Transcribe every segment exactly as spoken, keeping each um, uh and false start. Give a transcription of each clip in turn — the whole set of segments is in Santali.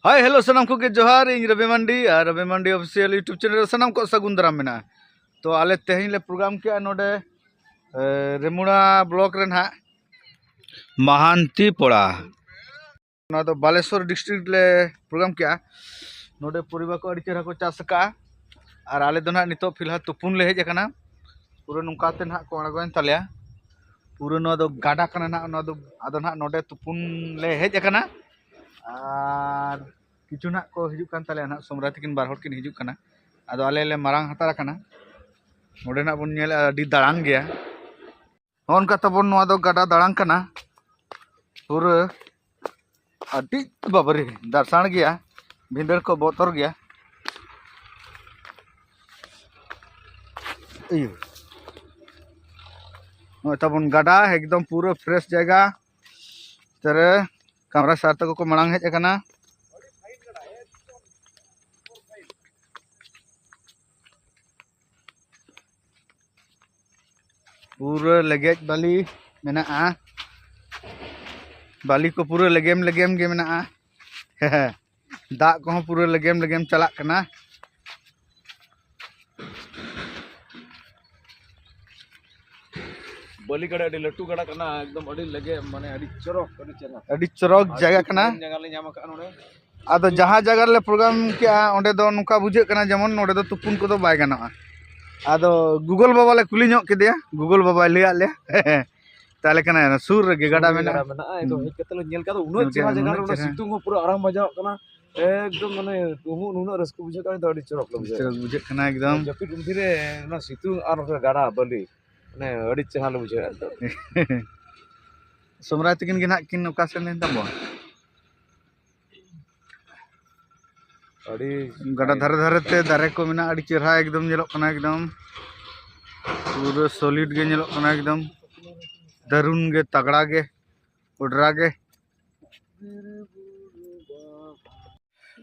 ᱦᱟᱭ, ᱦᱮᱞᱳ, ᱥᱟᱱᱟᱢ ᱠᱚᱜᱮ ᱡᱚᱦᱟᱨ᱾ ᱤᱧ ᱨᱚᱵᱤ ᱢᱟᱱᱰᱤ ᱟᱨ ᱨᱚᱵᱤ ᱢᱟᱱᱰᱤ ᱚᱯᱷᱤᱥᱤᱭᱟᱞ YouTube ᱪᱮᱱᱮᱞ ᱨᱮ ᱥᱟᱱᱟᱢ ᱠᱚ ᱥᱟᱹᱜᱩᱱ ᱫᱟᱨᱟᱢ ᱢᱮᱱᱟᱜᱼᱟ᱾ ᱛᱚ, ᱟᱞᱮ ᱛᱮᱦᱮᱧ ᱞᱮ ᱯᱨᱳᱜᱨᱟᱢ ᱠᱮᱜᱼᱟ ᱱᱚᱰᱮ, ᱮ, ᱨᱮᱢᱩᱲᱟ ᱵᱞᱚᱠ ᱨᱮ ᱱᱟᱦᱟᱜ ᱢᱟᱦᱟᱱᱛᱤ ᱯᱚᱲᱟ᱾ ᱱᱚᱣᱟ ᱫᱚ ᱵᱟᱞᱮᱥᱚᱨ ᱰᱤᱥᱴᱨᱤᱠᱴ ᱞᱮ ᱯᱨᱳᱜᱨᱟᱢ ᱠᱮᱜᱼᱟ᱾ ᱱᱚᱰᱮ ᱯᱚᱨᱤᱵᱟᱨ ᱠᱚ ᱟᱹᱰᱤ ᱪᱮᱦᱨᱟ ᱠᱚ ᱪᱟᱥ ᱟᱠᱟᱜᱼᱟ᱾ ᱟᱨ ᱟᱞᱮ ᱫᱚ ᱱᱟᱦᱟᱜ ᱱᱤᱛᱚᱜ ᱯᱷᱤᱞᱦᱟᱞ ᱛᱩᱯᱩᱱ ᱞᱮ ᱦᱮᱡ ᱟᱠᱟᱱᱟ᱾ ᱯᱩᱨᱟᱹ ᱱᱚᱝᱠᱟ ᱛᱮ ᱱᱟᱦᱟᱜ ᱠᱚ ᱟᱬᱜᱚᱭᱮᱱ ᱛᱟᱞᱮᱭᱟ᱾ ᱯᱩᱨᱟᱹ ᱱᱚᱣᱟ ᱫᱚ ᱜᱟᱰᱟ ᱠᱟᱱᱟ ᱱᱟᱦᱟᱜ᱾ ᱱᱚᱣᱟ ᱫᱚ, ᱟᱫᱚ ᱱᱟᱦᱟᱜ ᱱᱚᱰᱮ ᱛᱩᱯᱩᱱ ᱞᱮ ᱦᱮᱡ ᱟᱠᱟᱱᱟ᱾ ᱟᱨ ᱠᱤᱪᱷᱩ ᱱᱟᱦᱟᱜ ᱠᱚ ᱦᱤᱡᱩᱜ ᱠᱟᱱ ᱛᱟᱞᱮᱭᱟ ᱱᱟᱦᱟᱜ, ᱥᱚᱢᱨᱟ ᱛᱟᱹᱠᱤᱱ ᱵᱟᱨ ᱦᱚᱲ ᱠᱤᱱ ᱦᱤᱡᱩᱜ ᱠᱟᱱᱟ᱾ ᱟᱫᱚ ᱟᱞᱮ ᱞᱮ ᱢᱟᱨᱟᱝ ᱦᱟᱛᱟᱲ ᱟᱠᱟᱱᱟ᱾ ᱱᱚᱰᱮ ᱱᱟᱦᱟᱜ ᱵᱚᱱ ᱧᱮᱞᱮᱫᱼᱟ, ᱟᱹᱰᱤ ᱫᱟᱲᱟᱝ ᱜᱮᱭᱟ᱾ ᱱᱚᱜᱼᱚ ᱱᱚᱝᱠᱟ ᱛᱟᱵᱚᱱ ᱱᱚᱣᱟ ᱫᱚ ᱜᱟᱰᱟ ᱫᱟᱲᱟᱝ ᱠᱟᱱᱟ᱾ ᱯᱩᱨᱟᱹ ᱟᱹᱰᱤ, ᱵᱟᱵᱟᱨᱮ, ᱫᱟᱨᱥᱟᱲ ᱜᱮᱭᱟ, ᱵᱷᱤᱸᱫᱟᱹᱲ ᱠᱚ ᱵᱚᱛᱚᱨ ᱜᱮᱭᱟ᱾ ᱤᱭᱟᱹ, ᱱᱚᱜᱼᱚᱭ ᱛᱟᱵᱚᱱ ᱜᱟᱰᱟ, ᱮᱠᱫᱚᱢ ᱯᱩᱨᱟᱹ ᱯᱷᱨᱮᱥ ᱡᱟᱭᱜᱟ᱾ ᱛᱮᱨᱮ ᱠᱟᱢᱨᱟ ᱥᱟᱨ ᱛᱟᱠᱚ ᱠᱚ ᱢᱟᱲᱟᱝ ᱦᱮᱡ ᱟᱠᱟᱱᱟ᱾ ᱯᱩᱨᱟᱹ ᱞᱮᱜᱮᱡ ᱵᱟᱹᱞᱤ ᱢᱮᱱᱟᱜᱼᱟ᱾ ᱵᱟᱹᱞᱤ ᱠᱚ ᱯᱩᱨᱟᱹ ᱞᱮᱜᱮᱢ ᱞᱮᱜᱮᱢ ᱜᱮ ᱢᱮᱱᱟᱜᱼᱟ᱾ ᱫᱟᱜ ᱠᱚᱦᱚᱸ ᱯᱩᱨᱟᱹ ᱞᱮᱜᱮᱢ ᱞᱮᱜᱮᱢ ᱪᱟᱞᱟᱜ ᱠᱟᱱᱟ᱾ ᱵᱟᱹᱞᱤ ᱜᱟᱰᱟ ᱟᱹᱰᱤ ᱞᱟᱹᱴᱩ ᱜᱟᱰᱟ ᱠᱟᱱᱟ, ᱮᱠᱫᱚᱢ ᱟᱹᱰᱤ ᱞᱮᱜᱮᱢ, ᱢᱟᱱᱮ ᱟᱹᱰᱤ ᱪᱚᱨᱚᱠ, ᱟᱹᱰᱤ ᱪᱮᱦᱨᱟ᱾ ᱟᱹᱰᱤ ᱪᱚᱨᱚᱠ ᱟᱨ ᱡᱟᱭᱜᱟ ᱟᱹᱰᱤ ᱠᱟᱱᱟ᱾ ᱠᱚᱢ ᱡᱟᱭᱜᱟ ᱞᱮ ᱧᱟᱢ ᱟᱠᱟᱫᱼᱟ ᱱᱚᱰᱮ᱾ ᱟᱫᱚ ᱡᱟᱦᱟᱸ ᱡᱟᱭᱜᱟ ᱨᱮᱞᱮ ᱯᱨᱳᱜᱨᱟᱢ ᱠᱮᱜᱼᱟ, ᱚᱸᱰᱮ ᱫᱚ ᱱᱚᱝᱠᱟ ᱵᱩᱡᱷᱟᱹᱜ ᱠᱟᱱᱟ ᱡᱮᱢᱚᱱ ᱱᱚᱰᱮ ᱫᱚ ᱛᱩᱯᱩᱱ ᱠᱚᱫᱚ ᱵᱟᱭ ᱜᱟᱱᱚᱜᱼᱟ᱾ ᱟᱫᱚ ᱜᱩᱜᱚᱞ ᱵᱟᱵᱟ ᱞᱮ ᱠᱩᱞᱤ ᱧᱚᱜ ᱠᱮᱫᱮᱭᱟ, ᱜᱩᱜᱚᱞ ᱵᱟᱵᱟᱭ ᱞᱟᱹᱭᱟᱫ ᱞᱮᱭᱟ᱾ ᱛᱟᱦᱚᱞᱮ ᱠᱟᱱᱟ ᱥᱩᱨ ᱨᱮᱜᱮ ᱜᱟᱰᱟ ᱥᱩᱨ ᱨᱮ ᱢᱮᱱᱟᱜᱼᱟ᱾ ᱜᱟᱰᱟ ᱢᱮᱱᱟᱜᱼᱟ, ᱮᱠᱫᱚᱢ ᱦᱩᱸ᱾ ᱦᱮᱡ ᱠᱟᱛᱮ ᱞᱮ ᱧᱮᱞ ᱠᱮᱫᱟ, ᱩᱱᱟᱹᱜ ᱧᱮᱞ ᱪᱮᱦᱨᱟ ᱠᱮᱫᱟ, ᱡᱟᱭᱜᱟ ᱨᱮ, ᱩᱱᱟᱹᱜ ᱚᱱᱟ ᱪᱮᱦᱨᱟ᱾ ᱥᱤᱛᱩᱝ ᱦᱚᱸ ᱯᱩᱨᱟᱹ ᱟᱨᱟᱢ ᱵᱟᱡᱟᱣᱟᱜ ᱠᱟᱱᱟ᱾ ᱮᱠᱫᱚᱢ ᱢᱟᱱᱮ ᱩᱢᱩᱜ ᱱᱩᱱᱟᱹᱜ ᱨᱟᱹᱥᱠᱟᱹ ᱵᱩᱡᱷᱟᱹᱜ ᱠᱟᱱᱟ, ᱤᱧ ᱫᱚ ᱟᱹᱰᱤ ᱪᱚᱨᱚᱠ ᱞᱮ ᱵᱩᱡᱷᱟᱹᱣᱟ᱾ ᱪᱚᱨᱚᱠ ᱵᱩᱡᱷᱟᱹᱜ ᱠᱟᱱᱟ ᱮᱠᱫᱚᱢ᱾ ᱡᱟᱹᱯᱤᱫ ᱩᱱᱫᱤᱨᱮ ᱚᱱᱟ ᱥᱤᱛᱩᱝ ᱟᱨ ᱱᱚᱛᱮ ᱜᱟᱰᱟ ᱵᱟᱹᱞᱤ, ᱢᱟᱱᱮ ᱟᱹᱰᱤ ᱪᱮᱦᱨᱟ ᱞᱮ ᱵᱩᱡᱷᱟᱹᱣᱟ ᱮᱠᱫᱚᱢ᱾ ᱥᱚᱢᱨᱟᱭ ᱛᱟᱹᱠᱤᱱ ᱜᱮ ᱱᱟᱦᱟᱜ ᱠᱤᱱ ᱚᱠᱟ ᱥᱮᱱ ᱞᱮᱱ ᱛᱟᱵᱚᱣᱟ? ᱟᱹᱰᱤ ᱜᱟᱰᱟ ᱫᱷᱟᱨᱮ ᱫᱷᱟᱨᱮ ᱛᱮ ᱫᱟᱨᱮ ᱠᱚ ᱢᱮᱱᱟᱜᱼᱟ, ᱟᱹᱰᱤ ᱪᱮᱦᱨᱟ ᱮᱠᱫᱚᱢ ᱧᱮᱞᱚᱜ ᱠᱟᱱᱟ, ᱮᱠᱫᱚᱢ ᱯᱩᱨᱟᱹ ᱥᱚᱞᱤᱰ ᱜᱮ ᱧᱮᱞᱚᱜ ᱠᱟᱱᱟ, ᱮᱠᱫᱚᱢ ᱫᱟᱹᱨᱩᱱ ᱜᱮ, ᱛᱟᱜᱲᱟ ᱜᱮ, ᱚᱰᱨᱟ ᱜᱮ᱾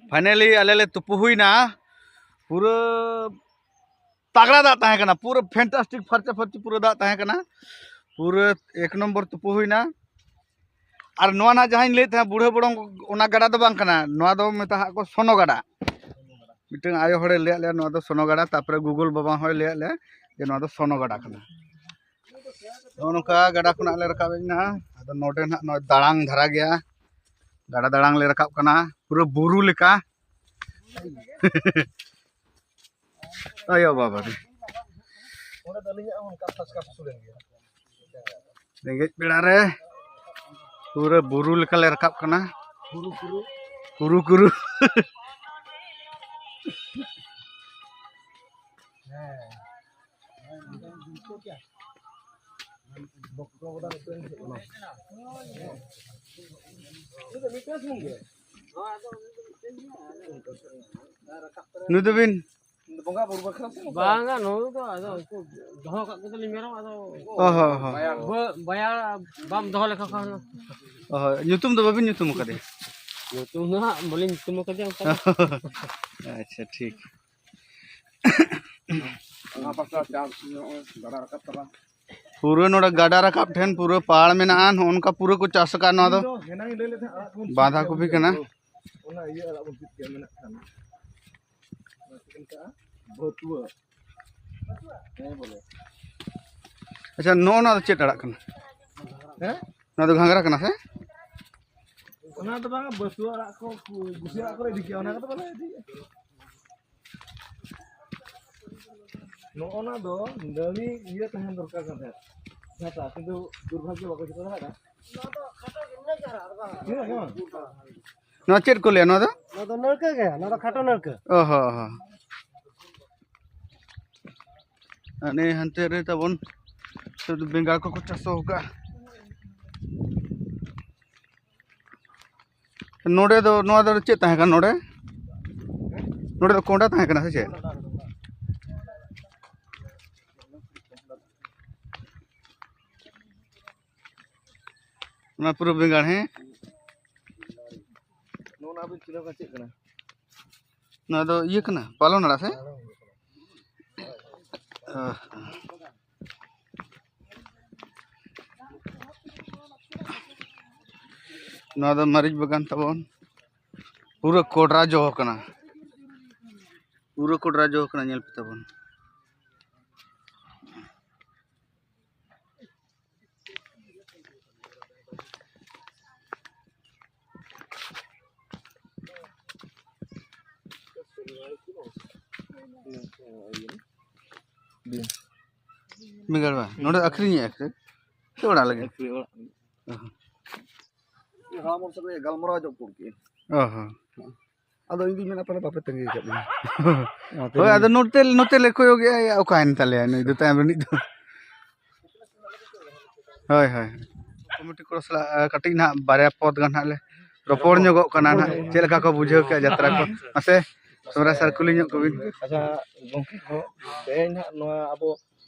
ᱯᱷᱟᱭᱱᱟᱞᱤ ᱟᱞᱮ ᱞᱮ ᱛᱩᱯᱩ ᱦᱩᱭᱱᱟ, ᱯᱩᱨᱟᱹ ᱛᱟᱜᱲᱟ ᱫᱟᱜ ᱛᱟᱦᱮᱸ ᱠᱟᱱᱟ, ᱯᱩᱨᱟᱹ ᱯᱷᱮᱱᱴᱟᱥᱴᱤᱠ ᱯᱷᱟᱨᱪᱟ ᱯᱷᱟᱹᱨᱪᱤ ᱯᱩᱨᱟᱹ ᱫᱟᱜ ᱛᱟᱦᱮᱸ ᱠᱟᱱᱟ, ᱯᱩᱨᱟᱹ ᱮᱠ ᱱᱚᱢᱵᱚᱨ ᱛᱩᱯᱩ ᱦᱩᱭᱱᱟ᱾ ᱟᱨ ᱱᱚᱣᱟ ᱱᱟᱜ ᱡᱟᱦᱟᱸᱧ ᱞᱟᱹᱭᱮᱫ ᱛᱟᱦᱮᱸᱫ ᱵᱩᱲᱦᱟᱹ ᱵᱚᱲᱚᱝ, ᱚᱱᱟ ᱜᱟᱰᱟ ᱫᱚ ᱵᱟᱝ ᱠᱟᱱᱟ, ᱱᱚᱣᱟ ᱫᱚ ᱢᱮᱛᱟᱜ ᱠᱚ ᱥᱚᱱᱚ ᱜᱟᱰᱟ᱾ ᱢᱤᱫᱴᱟᱝ ᱟᱭᱳ ᱦᱚᱲᱮ ᱞᱟᱹᱭᱟᱫ ᱞᱮᱭᱟ ᱱᱚᱣᱟ ᱫᱚ ᱥᱚᱱᱚ ᱜᱟᱰᱟ, ᱛᱟᱨᱯᱚᱨᱮ ᱜᱩᱜᱩᱞ ᱵᱟᱵᱟ ᱦᱚᱸᱭ ᱞᱟᱹᱭᱟᱫ ᱞᱮᱭᱟ ᱡᱮ ᱱᱚᱣᱟ ᱫᱚ ᱥᱚᱱᱚ ᱜᱟᱰᱟ ᱠᱟᱱᱟ᱾ ᱱᱚᱜᱼᱚ ᱱᱚᱝᱠᱟ ᱜᱟᱰᱟ ᱠᱷᱚᱱᱟᱜ ᱞᱮ ᱨᱟᱠᱟᱵ ᱦᱮᱡ ᱮᱱᱟ᱾ ᱟᱫᱚ ᱱᱚᱰᱮ ᱱᱟᱜ ᱱᱚᱜᱼᱚᱭ ᱫᱟᱲᱟᱝ ᱫᱷᱟᱨᱟ ᱜᱮᱭᱟ, ᱜᱟᱰᱟ ᱫᱟᱲᱟᱝ ᱞᱮ ᱨᱟᱠᱟᱵ ᱠᱟᱱᱟ, ᱯᱩᱨᱟᱹ ᱵᱩᱨᱩ ᱞᱮᱠᱟ᱾ ᱟᱭᱳ ᱵᱟᱵᱟ ᱨᱮ᱾ ᱨᱮᱸᱜᱮᱡ ᱵᱮᱲᱟ ᱨᱮ ᱯᱩᱨᱟᱹ ᱵᱩᱨᱩ ᱞᱮᱠᱟᱞᱮ ᱨᱟᱠᱟᱵ ᱠᱟᱱᱟ᱾ ᱠᱩᱨᱩ ᱠᱩᱨᱩ᱾ ᱱᱩᱭ ᱫᱚᱵᱤᱱ ᱵᱟᱝᱟ, ᱱᱩᱭ ᱫᱚ ᱟᱫᱚ ᱩᱱᱠᱩ ᱫᱚᱦᱚ ᱠᱟᱜ ᱠᱚᱫᱚᱞᱤᱧ ᱢᱮᱨᱚᱢ, ᱟᱫᱚ ᱚ ᱦᱚᱸ ᱦᱚᱸ᱾ ᱵᱟ-, ᱵᱟᱭᱟ ᱵᱟᱢ ᱫᱚᱦᱚ ᱞᱮᱠᱚ ᱠᱷᱟᱱ ᱫᱚ᱾ ᱚ ᱦᱚᱸ, ᱧᱩᱛᱩᱢ ᱫᱚ ᱵᱟᱵᱤᱱ ᱧᱩᱛᱩᱢ ᱟᱠᱟᱫᱮᱭᱟ? ᱧᱩᱛᱩᱢ ᱫᱚ ᱦᱟᱸᱜ ᱵᱟᱹᱞᱤᱧ ᱧᱩᱛᱩᱢ ᱟᱠᱟᱫᱮᱭᱟ ᱚᱱᱠᱟ ᱫᱚ᱾ ᱟᱪᱪᱷᱟ, ᱴᱷᱤᱠ᱾ ᱚᱱᱟ ᱯᱟᱥᱴᱟ ᱪᱟᱥ ᱱᱚᱜᱼᱚᱭ ᱜᱟᱰᱟ ᱨᱟᱠᱟᱵ ᱛᱟᱞᱟ᱾ ᱯᱩᱨᱟᱹ ᱱᱚᱰᱮ ᱜᱟᱰᱟ ᱨᱟᱠᱟᱵ ᱴᱷᱮᱱ ᱯᱩᱨᱟᱹ ᱯᱟᱲ ᱢᱮᱱᱟᱜᱼᱟ, ᱱᱚᱜᱼᱚ ᱱᱚᱝᱠᱟ ᱯᱩᱨᱟᱹ ᱠᱚ ᱪᱟᱥ ᱟᱠᱟᱫ ᱱᱚᱣᱟ ᱫᱚ᱾ ᱤᱧ ᱫᱚ ᱦᱮᱱᱟᱝ ᱤᱧ ᱞᱟᱹᱭ ᱞᱮᱫ ᱛᱟᱦᱮᱸᱫ ᱟᱲᱟᱜ ᱠᱚᱵᱚᱱ ᱵᱟᱸᱫᱷᱟ ᱥᱤᱫ ᱠᱚᱯᱤ ᱜᱮᱭᱟ, ᱠᱟᱱᱟ᱾ ᱚᱱᱟ ᱤᱭᱟᱹ ᱟᱲᱟᱜ ᱵᱚᱱ ᱥᱤᱫ ᱜᱮᱭᱟ, ᱢᱮᱱᱟᱜ ᱠᱷᱟᱱ᱾ ᱚᱱᱟ ᱪᱮᱫ ᱠᱚ ᱢᱮᱛᱟᱜᱼᱟ? ᱵᱷᱟᱹᱛᱩᱣᱟᱹ᱾ ᱦᱮᱸ ᱵᱚᱞᱮ᱾ ᱟᱪᱪᱷᱟ, ᱱᱚᱜᱼᱚ ᱱᱚᱣᱟ ᱫᱚ ᱪᱮᱫ ᱟᱲᱟᱜ ᱠᱟᱱᱟ? ᱦᱮᱸ? ᱱᱚᱣᱟ ᱫᱚ ᱜᱷᱟᱸᱜᱽᱨᱟ ᱠᱟᱱᱟ ᱥᱮ? ᱚᱱᱟ ᱫᱚ ᱵᱟᱝ, ᱵᱟᱹᱛᱩᱣᱟᱹ ᱟᱲᱟᱜ ᱠᱚ, ᱠᱩ-, ᱜᱩᱥᱤ ᱟᱲᱟᱜ ᱠᱚᱞᱮ ᱤᱫᱤ ᱠᱮᱭᱟ, ᱚᱱᱟ ᱠᱚᱫᱚ ᱵᱟᱞᱮ ᱤᱫᱤᱭᱟ᱾ ᱱᱚᱜᱼᱚ ᱱᱟ ᱫᱚ ᱱᱟᱹᱲᱤ ᱤᱭᱟᱹ ᱛᱟᱦᱮᱱ ᱫᱚᱨᱠᱟᱨ ᱠᱟᱱ ᱛᱟᱦᱮᱸᱫ, ᱡᱷᱟᱴᱟ, ᱠᱤᱱᱛᱩ ᱫᱩᱨᱵᱷᱟᱜᱽᱜᱚ ᱵᱟᱠᱚ ᱡᱷᱟᱴᱟ ᱫᱟᱲᱮᱭᱟᱜ ᱠᱟᱱᱟ᱾ ᱱᱚᱣᱟ ᱫᱚ ᱠᱷᱟᱴᱚ ᱜᱮ, ᱤᱱᱟᱹ ᱜᱮ ᱦᱟᱨᱟᱜᱼᱟ, ᱟᱨ ᱵᱟᱝ? ᱱᱚᱣᱟ ᱪᱮᱫ ᱠᱚ ᱞᱟᱹᱭᱟ ᱱᱚᱣᱟ ᱫᱚ? ᱱᱚᱣᱟ ᱫᱚ ᱱᱟᱹᱲᱠᱟᱹ ᱜᱮ, ᱱᱚᱣᱟ ᱫᱚ ᱠᱷᱟᱴᱚ ᱱᱟᱹᱲᱠᱟᱹ᱾ ᱚ ᱦᱚᱸ, ᱦᱚᱸ᱾ ᱦᱟᱱᱮ ᱦᱟᱱᱛᱮ ᱨᱮ ᱛᱟᱵᱚᱱ ᱥᱩᱫᱷᱩ ᱵᱮᱸᱜᱟᱲ ᱠᱚᱠᱚ ᱪᱟᱥᱚ ᱟᱠᱟᱫᱼᱟ᱾ ᱱᱚᱰᱮ ᱫᱚ, ᱱᱚᱣᱟ ᱫᱚ ᱪᱮᱫ ᱛᱟᱦᱮᱸ ᱠᱟᱱᱟ ᱱᱚᱰᱮ? ᱱᱚᱰᱮ ᱫᱚ ᱠᱚᱸᱰᱟ ᱛᱟᱦᱮᱸ ᱠᱟᱱᱟ ᱥᱮ ᱪᱮᱫ? ᱚᱱᱟ ᱯᱩᱨᱟᱹ ᱵᱮᱸᱜᱟᱲ, ᱦᱮᱸ? ᱱᱚᱜᱼᱚ ᱱᱟ ᱵᱤᱱ ᱪᱤᱱᱦᱟᱹᱣ ᱠᱟᱱᱟ ᱪᱮᱫ ᱠᱟᱱᱟ? ᱱᱚᱣᱟ ᱫᱚ ᱤᱭᱟᱹ ᱠᱟᱱᱟ, ᱯᱟᱞᱚᱱ ᱟᱲᱟᱜ ᱥᱮ? ᱚ᱾ ᱱᱚᱣᱟ ᱫᱚ ᱢᱟᱹᱨᱤᱪ ᱵᱟᱜᱟᱱ ᱛᱟᱵᱚᱱ᱾ ᱯᱩᱨᱟᱹ ᱠᱚᱰᱨᱟ ᱡᱚ ᱠᱟᱱᱟ᱾ ᱯᱩᱨᱟᱹ ᱠᱚᱰᱨᱟ ᱡᱚ ᱠᱟᱱᱟ, ᱧᱮᱞ ᱯᱮ ᱛᱟᱵᱚᱱ᱾ ᱵᱮᱸᱜᱟᱲ ᱵᱟᱝ, ᱱᱚᱰᱮ ᱟᱹᱠᱷᱨᱤᱧᱮᱫᱼᱟ ᱠᱚ ᱥᱮ ᱚᱲᱟᱜ ᱞᱟᱹᱜᱤᱫ? ᱟᱹᱠᱷᱨᱤᱧ ᱚᱲᱟᱜ᱾ ᱚ ᱦᱚᱸ᱾ ᱦᱟᱲᱟᱢ ᱦᱚᱲ ᱥᱟᱞᱟᱜ ᱜᱟᱞᱢᱟᱨᱟᱣ ᱡᱚᱝ ᱠᱚ ᱠᱮᱫ᱾ ᱚ ᱦᱚᱸ᱾ ᱟᱫᱚ ᱤᱧ ᱫᱩᱧ ᱢᱮᱱᱟ, ᱯᱟᱞᱮ ᱵᱟᱯᱮ ᱛᱟᱺᱜᱤ ᱟᱠᱟᱫ ᱞᱤᱧᱟ᱾ ᱚᱱᱟᱛᱮ ᱦᱳᱭ, ᱟᱫᱚ ᱱᱚᱛᱮ, ᱱᱚᱛᱮ ᱞᱮ ᱠᱚᱭᱚᱜᱮᱜᱼᱟ, ᱚᱠᱟᱭᱮᱱ ᱛᱟᱞᱮᱭᱟ ᱱᱩᱭ ᱫᱚ ᱛᱟᱭᱚᱢ ᱨᱤᱱᱤᱡ ᱫᱚ? ᱦᱳᱭ, ᱦᱳᱭ᱾ ᱠᱚᱢᱤᱴᱤ ᱠᱚ ᱥᱟᱞᱟᱜ, ᱟ, ᱠᱟᱹᱴᱤᱡ ᱱᱟᱦᱟᱜ ᱵᱟᱨᱭᱟ ᱯᱚᱫ ᱜᱟᱱ ᱱᱟᱦᱟᱜ ᱞᱮ ᱨᱚᱯᱚᱲ ᱧᱚᱜᱚᱜ ᱠᱟᱱᱟ ᱱᱟᱦᱟᱜ, ᱪᱮᱫ ᱞᱮᱠᱟ ᱠᱚ ᱵᱩᱡᱷᱟᱹᱣ ᱠᱮᱜᱼᱟ ᱡᱟᱛᱨᱟ ᱠᱚ? ᱢᱟᱥᱮ, ᱥᱚᱢᱨᱟᱭ ᱥᱟᱨ, ᱠᱩᱞᱤ ᱧᱚᱜ ᱠᱚᱵᱤᱱ᱾ ᱟᱪᱪᱷᱟ, ᱜᱚᱢᱠᱮ ᱠᱚ, ᱛᱮᱦᱮᱧ ᱱᱟᱦᱟᱜ ᱱᱚᱣᱟ ᱟᱵᱚ,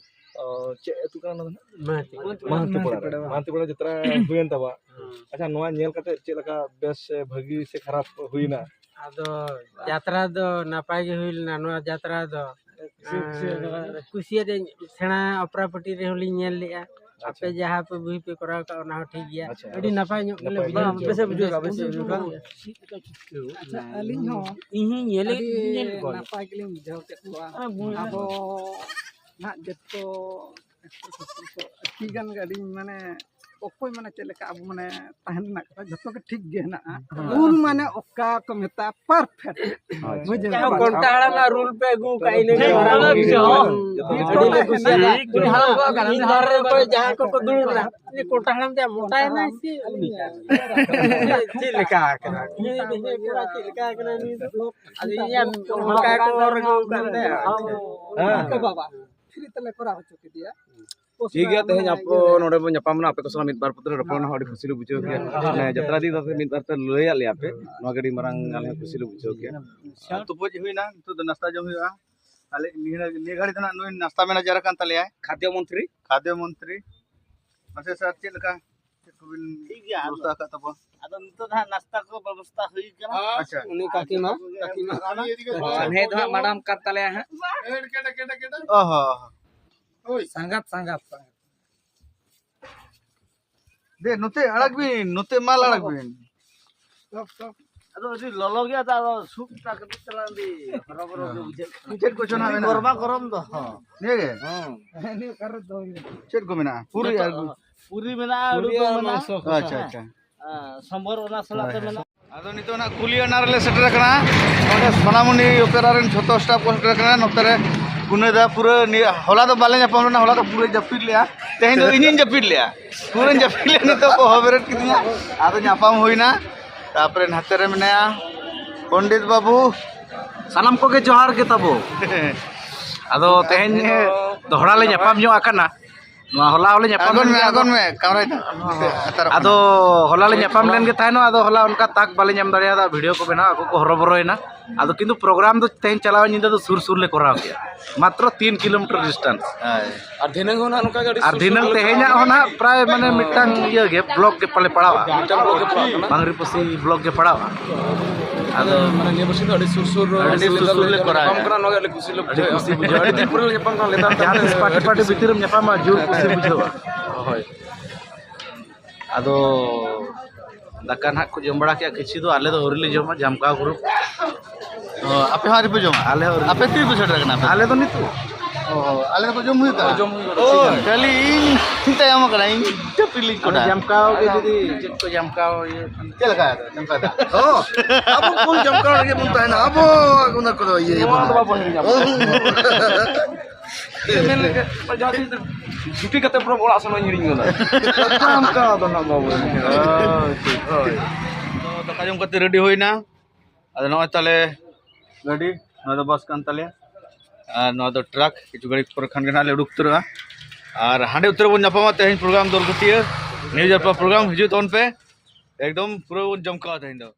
ᱚ, ᱪᱮᱫ ᱟᱹᱛᱩ ᱠᱟᱱᱟ ᱱᱚᱣᱟ ᱫᱚ ᱱᱟᱦᱟᱜ? ᱢᱟᱦᱟᱱᱛᱤ ᱯᱟᱲᱟ᱾ ᱢᱟᱦᱟᱱᱛᱤ ᱯᱟᱲᱟ ᱡᱟᱛᱨᱟ ᱦᱩᱭᱮᱱ ᱛᱟᱵᱚᱱᱟ᱾ ᱟᱪᱪᱷᱟ, ᱱᱚᱣᱟ ᱧᱮᱞ ᱠᱟᱛᱮ ᱪᱮᱫ ᱞᱮᱠᱟ, ᱵᱮᱥ ᱥᱮ ᱵᱷᱟᱹᱜᱤ ᱥᱮ ᱠᱷᱟᱨᱟᱯ ᱦᱩᱭᱱᱟ? ᱟᱫᱚ ᱡᱟᱛᱨᱟ ᱫᱚ ᱱᱟᱯᱟᱭ ᱜᱮ ᱦᱩᱭ ᱞᱮᱱᱟ᱾ ᱱᱚᱣᱟ ᱡᱟᱛᱨᱟ ᱫᱚ, ᱟᱨ ᱠᱩᱥᱤᱭᱟᱫᱟᱹᱧ, ᱥᱮᱬᱟ ᱚᱯᱮᱨᱟ ᱯᱟᱹᱴᱤ ᱨᱮᱦᱚᱸ ᱞᱤᱧ ᱧᱮᱞ ᱞᱮᱜᱼᱟ᱾ ᱟᱪᱪᱷᱟ᱾ ᱟᱯᱮ ᱡᱟᱦᱟᱸ ᱯᱮ ᱵᱩᱦᱤ ᱯᱮ ᱠᱚᱨᱟᱣ ᱠᱟᱜᱼᱟ, ᱚᱱᱟ ᱦᱚᱸ ᱴᱷᱤᱠ ᱜᱮᱭᱟ᱾ ᱟᱪᱪᱷᱟ, ᱟᱹᱰᱤ ᱟᱪᱪᱷᱟ᱾ ᱱᱟᱯᱟᱭ ᱧᱚᱜ ᱜᱮᱞᱮ ᱱᱟᱯᱟᱭ ᱵᱩᱡᱷᱟᱹᱣ ᱜᱮ᱾ ᱠᱮᱫᱟ᱾ ᱵᱮᱥ ᱮ ᱵᱩᱡᱷᱟᱹᱣ ᱠᱟᱜᱼᱟ, ᱵᱮᱥ ᱮ ᱵᱩᱡᱷᱟᱹᱣ ᱠᱟᱜᱼᱟ᱾ ᱟᱪᱪᱷᱟ, ᱟᱹᱞᱤᱧ ᱦᱚᱸ ᱤᱧ ᱦᱚᱸᱧ ᱧᱮᱞᱮᱫ ᱟᱹᱰᱤ ᱧᱮᱞ ᱠᱚᱣᱟ᱾ ᱱᱟᱯᱟᱭ ᱜᱮᱞᱤᱧ ᱵᱩᱡᱷᱟᱹᱣ ᱠᱮᱫ ᱠᱚᱣᱟ᱾ ᱟᱨ ᱵᱩᱡᱷᱟᱹᱣ ᱟᱵᱚ ᱱᱟᱦᱟᱜ ᱡᱚᱛᱚ ᱟᱹᱰᱤ ᱜᱟᱱ ᱜᱮ ᱟᱹᱰᱤ ᱢᱟᱱᱮ ᱚᱠᱚᱭ ᱢᱟᱱᱮ ᱪᱮᱫ ᱞᱮᱠᱟ ᱟᱵᱚ ᱢᱟᱱᱮ ᱛᱟᱦᱮᱱ ᱨᱮᱱᱟᱜ ᱠᱟᱛᱷᱟ, ᱡᱚᱛᱚ ᱜᱮ ᱴᱷᱤᱠ ᱜᱮ ᱦᱮᱱᱟᱜᱼᱟ᱾ ᱦᱮᱸ᱾ ᱨᱩᱞ ᱢᱟᱱᱮ ᱚᱠᱟ ᱠᱚ ᱢᱮᱛᱟᱜᱼᱟ, ᱯᱟᱨᱯᱷᱮᱠᱴ᱾ ᱦᱳᱭ᱾ ᱵᱩᱡᱷᱟᱹᱣ ᱡᱟᱦᱟᱸ ᱠᱮᱫᱟ? ᱠᱚᱱᱴᱟ ᱦᱟᱲᱟᱢᱟᱜ ᱨᱩᱞ ᱯᱮ ᱟᱹᱜᱩ ᱠᱟᱜ, ᱤᱱᱟᱹ ᱜᱮ ᱦᱮᱸ, ᱢᱟᱨᱟᱝ ᱦᱮᱸ, ᱵᱩᱡᱷᱟᱹᱣ᱾ ᱦᱮᱸ᱾ ᱟᱹᱰᱤ ᱞᱮ ᱠᱩᱥᱤᱭᱟᱫᱟ᱾ ᱩᱱᱤ ᱦᱟᱲᱟᱢ ᱠᱚᱣᱟᱜ ᱠᱟᱱᱟ᱾ ᱢᱤᱫ ᱫᱷᱟᱨᱮ ᱨᱮ ᱚᱠᱚᱭ ᱡᱟᱦᱟᱸᱭ ᱠᱚᱠᱚ ᱫᱩᱲᱩᱵ ᱮᱱᱟ, ᱩᱱᱤ ᱠᱚᱱᱴᱟ ᱦᱟᱲᱟᱢ ᱛᱮ ᱢᱚᱴᱟᱭᱮᱱᱟᱭ ᱥᱮ ᱩᱱᱤ? ᱪᱮᱫ ᱞᱮᱠᱟ ᱟᱠᱟᱱᱟ? ᱦᱮᱸ, ᱦᱮᱸ, ᱠᱚᱲᱟ ᱪᱮᱫ ᱞᱮᱠᱟ ᱟᱠᱟᱱᱟᱭ ᱱᱩᱭ ᱫᱚ? ᱟᱫᱚ ᱤᱧᱟᱜ ᱚᱱᱠᱟ ᱠᱚ ᱚᱨ ᱟᱹᱜᱩ ᱟᱠᱟᱫ ᱛᱟᱭᱟ᱾ ᱦᱮᱸ᱾ ᱵᱟᱵᱟ, ᱯᱷᱨᱤ ᱛᱮᱞᱮ ᱠᱚᱨᱟᱣ ᱦᱚᱪᱚ ᱠᱮᱫᱮᱭᱟ᱾ ᱴᱷᱤᱠ ᱜᱮᱭᱟ, ᱛᱮᱦᱮᱧ ᱟᱯᱮ ᱱᱚᱰᱮ ᱵᱚᱱ ᱧᱟᱯᱟᱢ ᱮᱱᱟ, ᱟᱯᱮ ᱠᱚ ᱥᱟᱞᱟᱜ ᱢᱤᱫ ᱵᱟᱨ ᱯᱚᱫ ᱨᱮ ᱨᱚᱯᱚᱲ ᱨᱮᱱᱟᱜ ᱦᱚᱸ ᱟᱹᱰᱤ ᱠᱩᱥᱤ ᱞᱮ ᱵᱩᱡᱷᱟᱹᱣ ᱠᱮᱫᱟ᱾ ᱦᱮᱸ᱾ ᱢᱟᱱᱮ, ᱡᱟᱛᱨᱟ ᱤᱫᱤ ᱠᱟᱛᱮ ᱢᱤᱫ ᱵᱟᱨ ᱯᱮ ᱞᱟᱹᱭᱟᱫ ᱞᱮᱭᱟ ᱯᱮ, ᱱᱚᱣᱟ ᱜᱮ ᱟᱹᱰᱤ ᱢᱟᱨᱟᱝ ᱟᱞᱮ ᱦᱚᱸ ᱠᱩᱥᱤ ᱞᱮ ᱵᱩᱡᱷᱟᱹᱣ ᱠᱮᱫᱟ᱾ ᱛᱩᱯᱩᱡ ᱦᱩᱭᱱᱟ, ᱱᱤᱛᱚᱜ ᱫᱚ ᱱᱟᱥᱛᱟ ᱡᱚᱢ ᱦᱩᱭᱩᱜᱼᱟ᱾ ᱟᱞᱮ ᱱᱤᱭᱟᱹ, ᱱᱤᱭᱟᱹ ᱜᱷᱟᱹᱲᱤ ᱫᱚ ᱱᱟᱜ ᱱᱩᱭ ᱱᱟᱥᱛᱟ ᱢᱮᱱᱮᱡᱟᱨ ᱟᱠᱟᱱ ᱛᱟᱞᱮᱭᱟᱭ᱾ ᱠᱷᱟᱫᱽᱭᱚ ᱢᱚᱱᱛᱨᱤ᱾ ᱠᱷᱟᱫᱽᱭᱚ ᱢᱚᱱᱛᱨᱤ᱾ ᱢᱟᱥᱮ ᱥᱟᱨ, ᱪᱮᱫ ᱞᱮᱠᱟ, ᱪᱮᱫ ᱠᱚᱵᱤᱱ ᱴᱷᱤᱠ ᱜᱮᱭᱟ, ᱟᱫᱚ ᱵᱮᱵᱚᱥᱛᱷᱟ ᱟᱠᱟᱫ ᱛᱟᱵᱚᱱᱟ? ᱟᱫᱚ ᱱᱤᱛᱚᱜ ᱫᱚ ᱦᱟᱸᱜ ᱱᱟᱥᱛᱟ ᱠᱚ ᱵᱮᱵᱚᱥᱛᱷᱟ ᱦᱩᱭ ᱠᱟᱱᱟ᱾ ᱟᱪᱪᱷᱟ᱾ ᱩᱱᱤ ᱠᱟᱹᱠᱤ ᱢᱟ, ᱠᱟᱹᱠᱤ ᱢᱟ᱾ ᱥᱟᱱᱦᱮ ᱫᱚ ᱦᱟᱸᱜ ᱢᱟᱰᱟᱢ ᱠᱟᱱ ᱛᱟᱞᱮᱭᱟ ᱦᱟᱸᱜ᱾ ᱚ ᱦᱚᱸ᱾ ᱥᱟᱸᱜᱟᱛ, ᱥᱟᱸᱜᱟᱛ, ᱥᱟᱸᱜᱟᱛ᱾ ᱫᱮ, ᱱᱚᱛᱮ ᱟᱲᱟᱜ ᱵᱤᱱ, ᱱᱚᱛᱮ ᱢᱟᱞ ᱟᱲᱟᱜ ᱵᱤᱱ᱾ ᱟᱫᱚ ᱟᱹᱰᱤ ᱞᱚᱞᱚ ᱜᱮᱭᱟ ᱛᱚ, ᱟᱫᱚ ᱥᱩᱴ ᱴᱟ ᱠᱟᱹᱴᱤᱡ ᱪᱟᱞᱟᱝ ᱟᱹᱰᱤ ᱦᱚᱨᱚᱵᱚᱨᱚ ᱜᱮ ᱵᱩᱡᱷᱟᱹᱜ ᱠᱟᱱᱟ᱾ ᱪᱮᱫ ᱠᱚᱪᱚ ᱱᱟᱜ ᱟᱹᱰᱤ ᱢᱮᱱᱟᱜᱼᱟ? ᱜᱚᱨᱢᱟ ᱜᱚᱨᱚᱢ ᱫᱚ᱾ ᱱᱤᱭᱟᱹ ᱜᱮ? ᱦᱮᱸ᱾ ᱪᱮᱫ ᱠᱚ ᱢᱮᱱᱟᱜᱼᱟ? ᱯᱩᱨᱤ ᱟᱨ ᱡᱚᱛᱚ, ᱯᱩᱨᱤ ᱢᱮᱱᱟᱜᱼᱟ, ᱟᱹᱞᱩ ᱫᱚ ᱢᱮᱱᱟᱜᱼᱟ᱾ ᱟᱪᱪᱷᱟ, ᱟᱪᱪᱷᱟ᱾ ᱦᱮᱸ, ᱥᱚᱢᱵᱚᱨ ᱚᱱᱟ ᱥᱟᱞᱟᱜ ᱛᱮ ᱦᱳᱭ, ᱦᱳᱭ᱾ ᱢᱮᱱᱟᱜᱼᱟ᱾ ᱟᱫᱚ ᱱᱤᱛᱚᱜ ᱱᱟᱜ ᱠᱩᱞᱤᱭᱟᱱᱟ ᱨᱮᱞᱮ ᱥᱮᱴᱮᱨ ᱟᱠᱟᱱᱟ᱾ ᱱᱚᱰᱮ ᱥᱳᱱᱟᱢᱩᱱᱤ ᱚᱯᱮᱨᱟ ᱨᱮᱱ ᱡᱷᱚᱛᱚ ᱥᱴᱟᱯ ᱠᱚ ᱥᱮᱴᱮᱨ ᱟᱠᱟᱱᱟ᱾ ᱱᱚᱛᱮ ᱨᱮ ᱜᱩᱱᱟᱹᱫᱟ ᱯᱩᱨᱟᱹ ᱱᱤᱭᱟᱹ, ᱦᱚᱞᱟ ᱫᱚ ᱵᱟᱞᱮ ᱧᱟᱯᱟᱢ ᱞᱮᱱᱟ, ᱦᱚᱞᱟ ᱫᱚ ᱯᱩᱨᱟᱹ ᱡᱟᱹᱯᱤᱫ ᱞᱮᱜᱼᱟ᱾ ᱛᱮᱦᱮᱧ ᱫᱚ ᱤᱧᱤᱧ ᱡᱟᱹᱯᱤᱫ ᱞᱮᱜᱼᱟ, ᱯᱩᱨᱟᱹᱧ ᱡᱟᱹᱯᱤᱫ ᱞᱮᱜᱼᱟ, ᱱᱤᱛᱚᱜ ᱠᱚ ᱦᱚ ᱵᱮᱨᱮᱫ ᱠᱤᱫᱤᱧᱟ᱾ ᱟᱫᱚ ᱧᱟᱯᱟᱢ ᱦᱩᱭᱱᱟ᱾ ᱛᱟᱯᱚᱨᱮ ᱱᱟᱛᱮ ᱨᱮ ᱢᱮᱱᱟᱭᱟ ᱯᱚᱱᱰᱤᱛ ᱵᱟᱹᱵᱩ᱾ ᱥᱟᱱᱟᱢ ᱠᱚᱜᱮ ᱡᱚᱦᱟᱨ ᱜᱮ ᱛᱟᱵᱚ᱾ ᱟᱫᱚ ᱛᱮᱦᱮᱧ ᱫᱚᱦᱲᱟ ᱞᱮ ᱧᱟᱯᱟᱢ ᱧᱚᱜ ᱟᱠᱟᱱᱟ᱾ ᱱᱚᱣᱟ ᱦᱚᱞᱟ ᱦᱚᱸᱞᱮ ᱧᱟᱯᱟᱢ ᱟᱬᱜᱚᱱ ᱞᱮᱱ ᱢᱮ, ᱜᱮᱭᱟ, ᱟᱫᱚ ᱟᱬᱜᱚᱱ ᱢᱮ, ᱠᱟᱢᱨᱟᱭ ᱫᱟ᱾ ᱟᱫᱚ ᱦᱚᱞᱟ ᱞᱮ ᱧᱟᱯᱟᱢ ᱞᱮᱱ ᱜᱮ ᱛᱟᱦᱮᱱᱚᱜ, ᱟᱫᱚ ᱦᱚᱞᱟ ᱚᱱᱠᱟ ᱛᱟᱠ ᱵᱟᱞᱮ ᱧᱟᱢ ᱫᱟᱲᱮᱭᱟᱫᱟ ᱵᱷᱤᱰᱤᱭᱳ ᱠᱚ ᱵᱮᱱᱟᱣ, ᱟᱠᱚ ᱠᱚ ᱦᱚᱨᱚᱵᱚᱨᱚᱭᱮᱱᱟ᱾ ᱟᱫᱚ ᱠᱤᱱᱛᱩ ᱯᱨᱳᱜᱨᱟᱢ ᱫᱚ ᱛᱮᱦᱮᱧ ᱪᱟᱞᱟᱣ ᱧᱤᱫᱟᱹ ᱫᱚ ᱥᱩᱨ ᱥᱩᱨ ᱞᱮ ᱠᱚᱨᱟᱣ ᱠᱮᱜᱼᱟ, ᱢᱟᱛᱨᱚ ᱛᱤᱱ ᱠᱤᱞᱳᱢᱤᱴᱟᱨ ᱰᱤᱥᱴᱮᱱᱥ᱾ ᱦᱳᱭ᱾ ᱟᱨ ᱫᱷᱤᱱᱟᱹᱝ ᱦᱚᱸ ᱱᱟᱦᱟᱜ ᱱᱚᱝᱠᱟ ᱜᱮ ᱟᱹᱰᱤ ᱟᱨ ᱥᱩᱨ ᱥᱩᱨ ᱫᱷᱤᱱᱟᱹᱝ ᱜᱮᱞᱮ ᱛᱮᱦᱮᱧᱟᱜ ᱠᱚᱨᱟᱣᱟ᱾ ᱦᱚᱸ ᱱᱟᱦᱟᱜ ᱯᱨᱟᱭ ᱢᱟᱱᱮ ᱢᱤᱫᱴᱟᱝ ᱤᱭᱟᱹ ᱜᱮ, ᱵᱞᱚᱠ ᱜᱮ ᱯᱟᱞᱮ ᱯᱟᱲᱟᱣᱟ᱾ ᱢᱤᱫᱴᱟᱝ ᱵᱞᱚᱠ ᱜᱮ ᱯᱟᱲᱟᱜ ᱠᱟᱱᱟ᱾ ᱵᱟᱝᱨᱤᱯᱚᱥᱤ ᱵᱞᱚᱠ ᱜᱮ ᱯᱟᱲᱟᱣᱟ᱾ ᱟᱫᱚ ᱢᱟᱱᱮ ᱱᱤᱭᱟᱹ ᱵᱚᱪᱷᱚᱨ ᱫᱚ ᱟᱹᱰᱤ ᱥᱩᱨ ᱥᱩᱨ ᱟᱹᱰᱤ ᱥᱩᱨ ᱥᱩᱨ ᱞᱮ ᱠᱚᱨᱟᱣᱟ᱾ ᱧᱟᱯᱟᱢ ᱠᱟᱱᱟ, ᱱᱚᱣᱟ ᱜᱮ ᱟᱹᱰᱤ ᱠᱩᱥᱤ ᱞᱮ ᱟᱹᱰᱤ ᱵᱩᱡᱷᱟᱹᱣᱟ᱾ ᱠᱩᱥᱤ ᱵᱩᱡᱷᱟᱹᱜᱼᱟ᱾ ᱟᱹᱰᱤ ᱫᱤᱱ ᱯᱚᱨᱮ ᱞᱮ ᱧᱟᱯᱟᱢ ᱠᱟᱱᱟ, ᱞᱮᱛᱟᱲ ᱡᱟᱦᱟᱸ ᱛᱤᱥ ᱛᱮ ᱯᱟᱴᱤ ᱯᱟᱴᱤ ᱵᱷᱤᱛᱤᱨ ᱨᱮᱢ ᱧᱟᱯᱟᱢᱟ, ᱡᱳᱨ ᱠᱩᱥᱤ ᱵᱩᱡᱷᱟᱹᱣᱟ᱾ ᱦᱳᱭ᱾ ᱟᱫᱚ ᱫᱟᱠᱟ ᱱᱟᱦᱟᱜ ᱠᱚ ᱡᱚᱢ ᱵᱟᱲᱟ ᱠᱮᱜᱼᱟ, ᱠᱤᱪᱷᱩ ᱫᱚ ᱟᱞᱮ ᱫᱚ ᱟᱹᱣᱨᱤ ᱞᱮ ᱡᱚᱢᱟ, ᱡᱟᱢᱠᱟᱣ ᱜᱨᱩᱯ᱾ ᱚ, ᱟᱯᱮ ᱦᱚᱸ ᱟᱹᱣᱨᱤ ᱯᱮ ᱡᱚᱢᱟ? ᱟᱞᱮ ᱦᱚᱸ ᱟᱹᱣᱨᱤ᱾ ᱟᱯᱮ ᱛᱤᱨᱮ ᱯᱮ ᱥᱮᱴᱮᱨ ᱠᱟᱱᱟ ᱟᱯᱮ? ᱟᱞᱮ ᱫᱚ ᱱᱤᱛᱚᱜ᱾ ᱚ, ᱟᱞᱮ ᱫᱚᱠᱚ ᱡᱚᱢ ᱦᱩᱭ ᱠᱟᱜᱼᱟ? ᱡᱚᱢ ᱦᱩᱭ ᱠᱟᱜᱼᱟ᱾ ᱚ, ᱠᱷᱟᱹᱞᱤ ᱤᱧ ᱛᱟᱭᱚᱢ ᱠᱟᱱᱟ, ᱤᱧ ᱡᱟᱹᱯᱤᱫ ᱞᱤᱧ ᱟᱫᱚ ᱠᱚᱴᱟ᱾ ᱡᱟᱢᱠᱟᱣ ᱜᱮ ᱡᱩᱫᱤ ᱪᱮᱫ ᱠᱚ ᱡᱟᱢᱠᱟᱣ ᱤᱭᱟᱹ ᱠᱷᱟᱱ᱾ ᱪᱮᱫ ᱞᱮᱠᱟ ᱡᱟᱢᱠᱟᱣ ᱫᱟ? ᱚ, ᱟᱵᱚ ᱠᱚ ᱡᱟᱢᱠᱟᱣ ᱨᱮᱜᱮ ᱵᱚᱱ ᱛᱟᱦᱮᱱᱟ, ᱟᱵᱚ ᱚᱱᱟ ᱠᱚᱫᱚ ᱤᱭᱟᱹ ᱱᱚᱣᱟ ᱫᱚ ᱵᱟᱵᱚᱱ ᱦᱤᱲᱤᱧᱟ᱾ ᱚ᱾ ᱢᱮᱱ ᱞᱮᱠᱟ, ᱡᱟᱦᱟᱸ ᱛᱤᱥ ᱪᱷᱩᱴᱤ ᱠᱟᱛᱮ ᱯᱩᱨᱟᱹ ᱚᱲᱟᱜ ᱥᱮᱱ ᱦᱚᱸᱧ ᱦᱤᱲᱤᱧ ᱜᱚᱫᱟ᱾ ᱚᱱᱠᱟ ᱫᱚ ᱱᱟᱜ ᱵᱟᱵᱚᱱ ᱦᱤᱲᱤᱧᱟ᱾ ᱦᱳᱭ, ᱴᱷᱤᱠ, ᱦᱳᱭ᱾ ᱛᱚ, ᱫᱟᱠᱟ ᱡᱚᱢ ᱠᱟᱛᱮ ᱨᱮᱰᱤ ᱦᱩᱭᱱᱟ᱾ ᱟᱫᱚ ᱱᱚᱜᱼᱚᱭ ᱛᱟᱞᱮ ᱜᱟᱹᱰᱤ, ᱱᱚᱣᱟ ᱫᱚ ᱵᱟᱥ ᱠᱟᱱ ᱛᱟᱞᱮᱭᱟ᱾ ᱟᱨ ᱱᱚᱣᱟ ᱫᱚ ᱴᱨᱟᱠ, ᱠᱤᱪᱷᱩ ᱜᱷᱟᱹᱲᱤᱡ ᱯᱚᱨᱮ ᱠᱷᱟᱱ ᱜᱮ ᱱᱟᱜ ᱞᱮ ᱩᱰᱩᱠ ᱩᱛᱟᱹᱨᱚᱜᱼᱟ᱾ ᱟᱨ ᱦᱟᱸᱰᱮ ᱩᱛᱟᱹᱨ ᱵᱚᱱ ᱧᱟᱯᱟᱢᱟ ᱛᱮᱦᱮᱧ ᱯᱨᱳᱜᱨᱟᱢ ᱫᱚᱞᱜᱷᱟᱹᱴᱤᱭᱟᱹ ᱱᱤᱭᱩᱡᱽ ᱟᱨ ᱯᱨᱳᱜᱨᱟᱢ ᱦᱤᱡᱩᱜ ᱛᱟᱵᱚᱱ ᱯᱮ, ᱮᱠᱫᱚᱢ ᱯᱩᱨᱟᱹ ᱵᱚᱱ ᱡᱚᱢ ᱠᱟᱜᱼᱟ ᱛᱮᱦᱮᱧ ᱫᱚ᱾